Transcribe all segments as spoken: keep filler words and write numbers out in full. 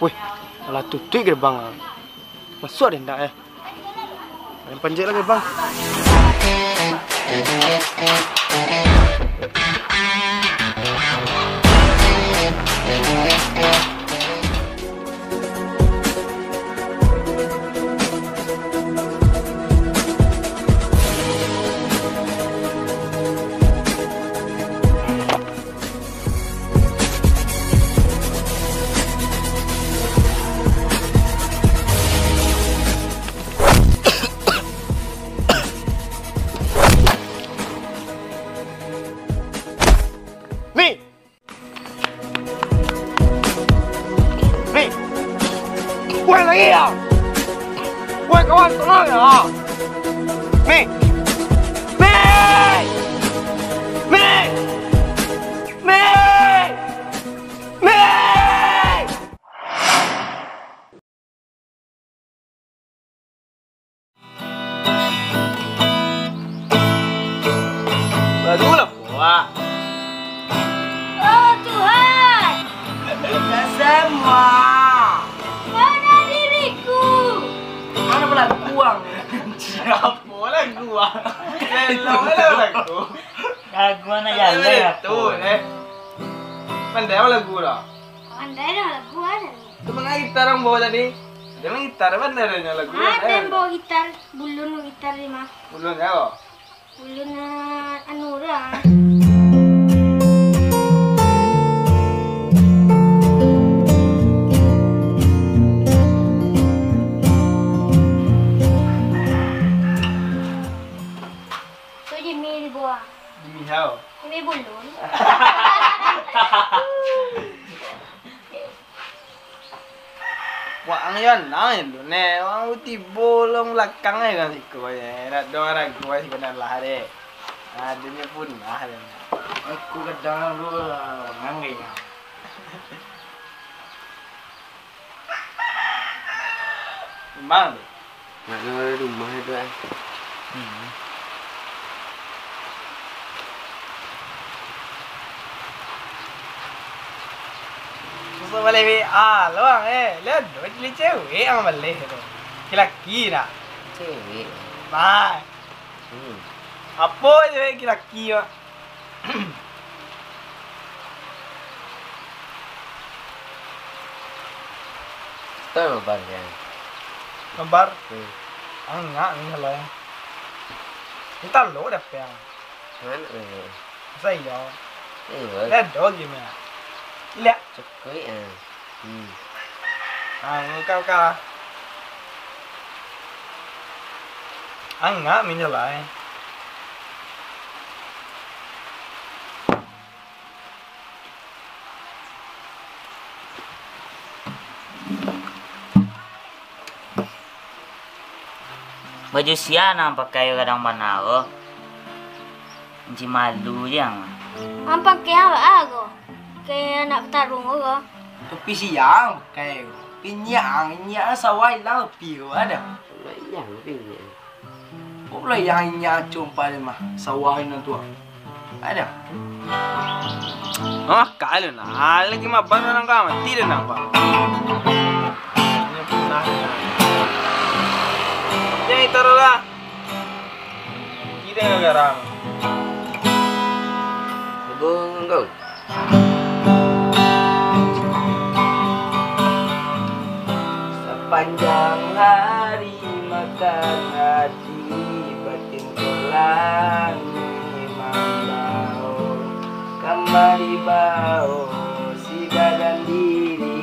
Weh, alah tutuik gerbang ah. Masuak deh ndak eh. Main panjek lah gerbang. Mi! Mi! Weh, lagi ya! Weh, kawan, tolong ya! Mi! Mi! Mi! Mi! Mi! Barulah puak. Oh Tuhan, bukan semua. Mana diriku? Mana pelaku ang? Siapa lagu ah? Lelong lah lagu. Lagu anak jalan itu apa? Eh. Pandai awak lagu dah? Pandai dah lagu ada. Tu mana gitar ang bawa tadi? Dia main gitar, pandai dah nyo lagu. Ada yang bawa gitar, bulun gitar lima. Bulun ya, oh? Bulun, eh, anu dah. Tu Jimmy dibawa. Jimmy hao. Jimmy bulun. Wah, ang yo anang dulu ne, wang tibo long lakang e kan siko ye. Nak dong ragu e siko nan lah deh. Adonyo punah deh. Aku kadang lu ngangai. Memang tu. Nak nang rumah itu ah. Hmm. Susah baleh W A lo ang eh. Lah do cili cewek ang baleh tu. Laki-laki dak? Cewek. Nah. Hmm. Apo cewek laki-laki mah? Tahu mabar ya. Mabar? Hmm. Angak ni kalau ya. Entah lo dah piang. Mana ni? Masa iya? Iya. Dah do game ya. Lihat. Cukup ya. Hmm. Ah, muka-muka. Angak minyak lai. Baju sia nan pakai gadang bana ko. Anci malu je ang. Ang pakai ang baa ko? Pakai anak pataruang ko? Topi sia ang pakai ko. Inyiak ang, inyiak ang sawah ilang topi ko, ado? Lah iyo, topi inyiak. Kok lah yang inyiak ang compa deh mah, sawah ilang tu. Ada. Ah, kalian nah, lagi mabar orang kau mati deh nampak. Ini punah. Jadi taruh lah. Tidak garang. Hubung kau. Sapanjang hari makan hati, batin ko langik mambao, kamari bao si badan diri.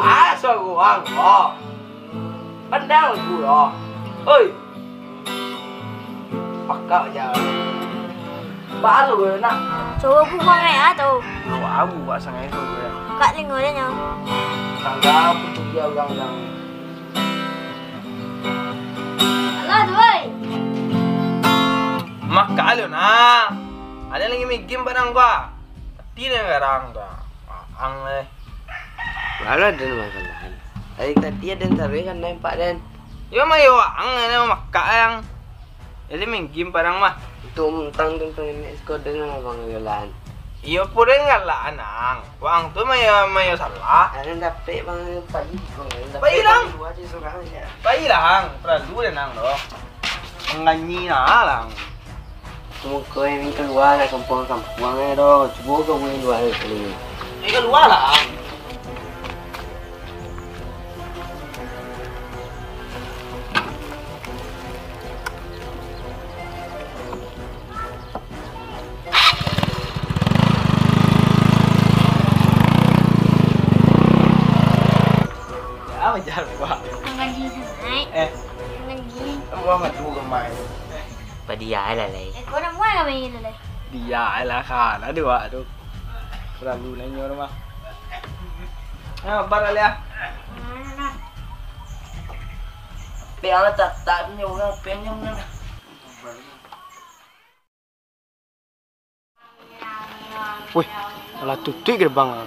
Ah, suaro ang ko. Pandang ku lo. Oi. Pakak ja. Baru nak. Coba ku bangai ah tu. Abu buat sangai tu ya. Kak tinggal dia nyo. Tangga putus dia urang-urang. Alah tu oi. Makak lo nah. Ada lagi migim barang gua. Mati deh garang tu. Ang leh. Alah, den masalah. Dari tadi aden taruih kan nampak den. Yo mayo ang ne makak ang. Jadi main game barang mah. Untuak muntang tu, tu nenek siko dengar bang yo lah. Iyo pun dengar lah, Nang. Wang tu mayo, mayo salah. Anak dapek bang pagi kau. Pai lah. Dua je surang aja. Pai lah, Ang. Paralu deh, Nang, doh. Manganyi nah, Lang. Muko yang kalua nak kampuang-kampuang eh, doh. Cubo kau main lua kali. Eh, kalua lah. Apa jar, Pak? Mangaji sanai. Eh. Mangaji. Apa madu kemai? Padia lah, Lai. Eh, kau nak mual kami ni, Lai? Dia lah, kan. Aduh, aduh. Terlalu nanya orang mah. Ah, bar lah, ah. Mana? Pe ala tatak ni orang pe nyo mana? Weh, alah tutuik gerbang ah.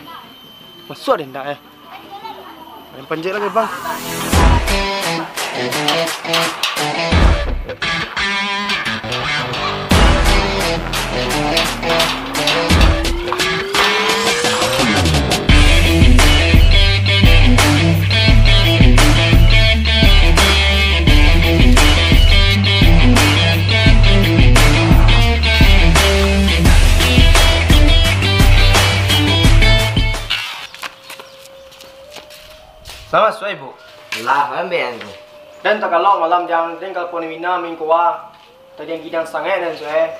Masuak deh ndak eh? Paling panjek lah gerbang. Lah masuak, Ibuk? Lah, ambiak tu. Den takalok malam, jan den kalapon Mina main koa. Tadi ang gidang sangaik den suai.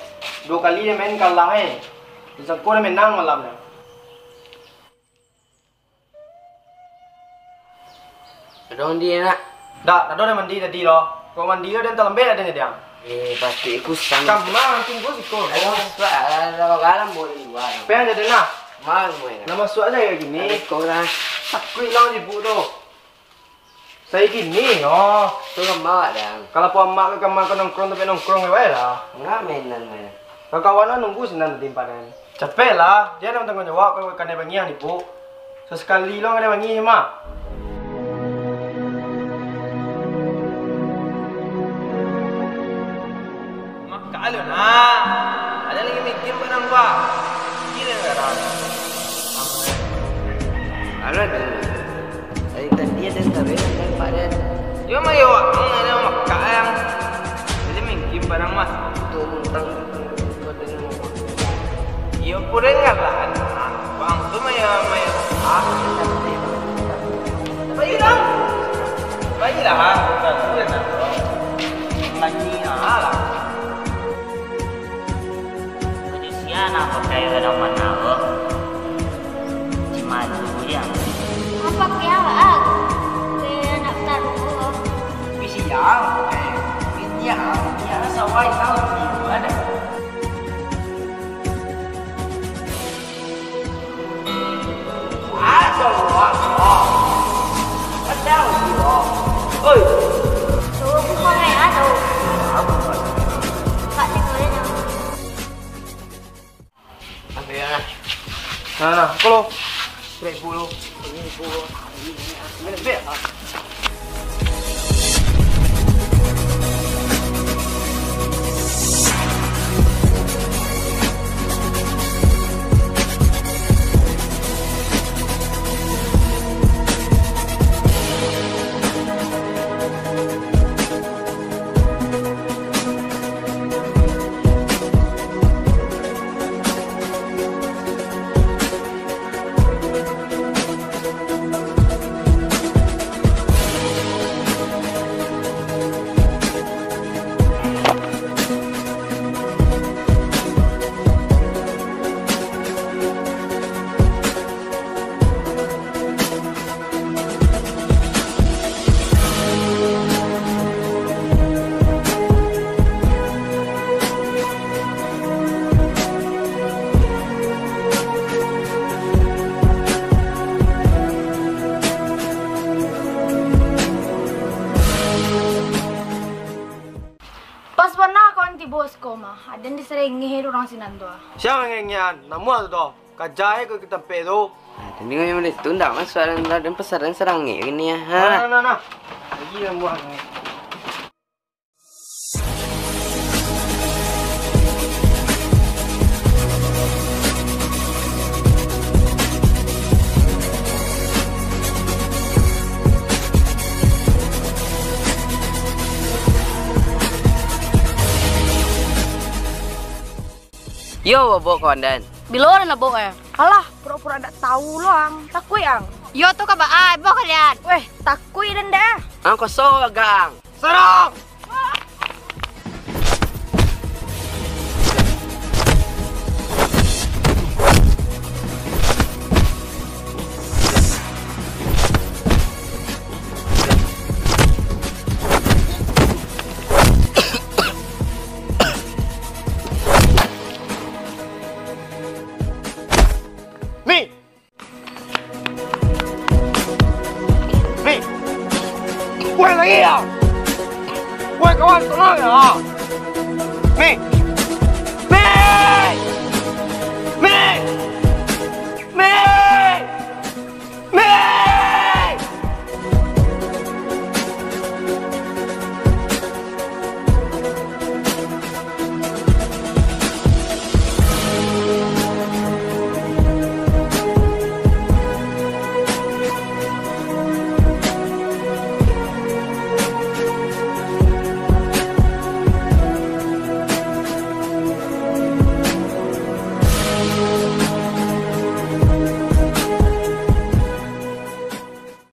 Duo kali den main kalah, eh. Den sangko den menang malam tu. Ado mandi, nak? Dak, dak ado den mandi tadi lo. Kok mandi lo den talambek den jadi ang. Eh, pasti kusam. Kamang tunggu siko. Aduh, masuak, alah, alah, alah, alah, boleh dua. Pe ang jadi nah. Mang, mang. Nah, masuak sajo kini. Aduh, kau lah. Takuik lo ibu tu. Sai kini, oh. Tu kamang, Dang. Kalau po amak ke kamang ke nongkrong, tampek nongkrong ke bae lah. Enggak, mainan, mainan. Kakawan lah nunggu sinan di tempat, Dang. Capek lah, dia nan tanggung jawab kalau kanai bangiang, Ibu. Sasekali lo kanai bangiang, Mak. Maka alun ah. Ada lagi mikir barang gua. Kira barang. Alah, Dang. Dari tadi ada tarik, ada Pak Den. Yo, mayo, ang ada maka yang. Jadi main game barang mah. Tu muntang, kau dengar. Yo, pun dengar lah. Bang tu mayo, mayo. Ah, baiklah. Baiklah, bukan tu yang nak. Lagi, ah, lah. Baju sia nak pakai gadang mana ko? Cimadu dia. Apa kau yang lah? Kau nak taruh ko? Bisi yang, eh, minyak, minyak sawai tahu di mana? Oi. Suruh buka merah tu. Buka pintu dia. Ambil lah. Nah, nah, kalau. Seribu lo. Seribu lo. Ambil, ambil. Pas bana kawan tibo siko mah, aden diserengeh urang sinan tu ah. Sia mangengehan, namuah tu doh. Kaja e ko ka tampek tu. Nah, tadi kami bali tu ndak masuak dalam, dalam pasar dan sarangik kini ah. Ha. Nah, nah, nah, nah. Lagi namuah ni. Yo, babok kawan den. Bilo den babok eh? Alah, pura-pura ndak tahu lo ang. Takuik ang. Yo tu ka baa, boh kalian. Weh, takuik den dah. Ang kosong agak ang. Serang! Mi! Mi! Kuaik lai, ah! Kuaik kawan, tolong, ah! Mi!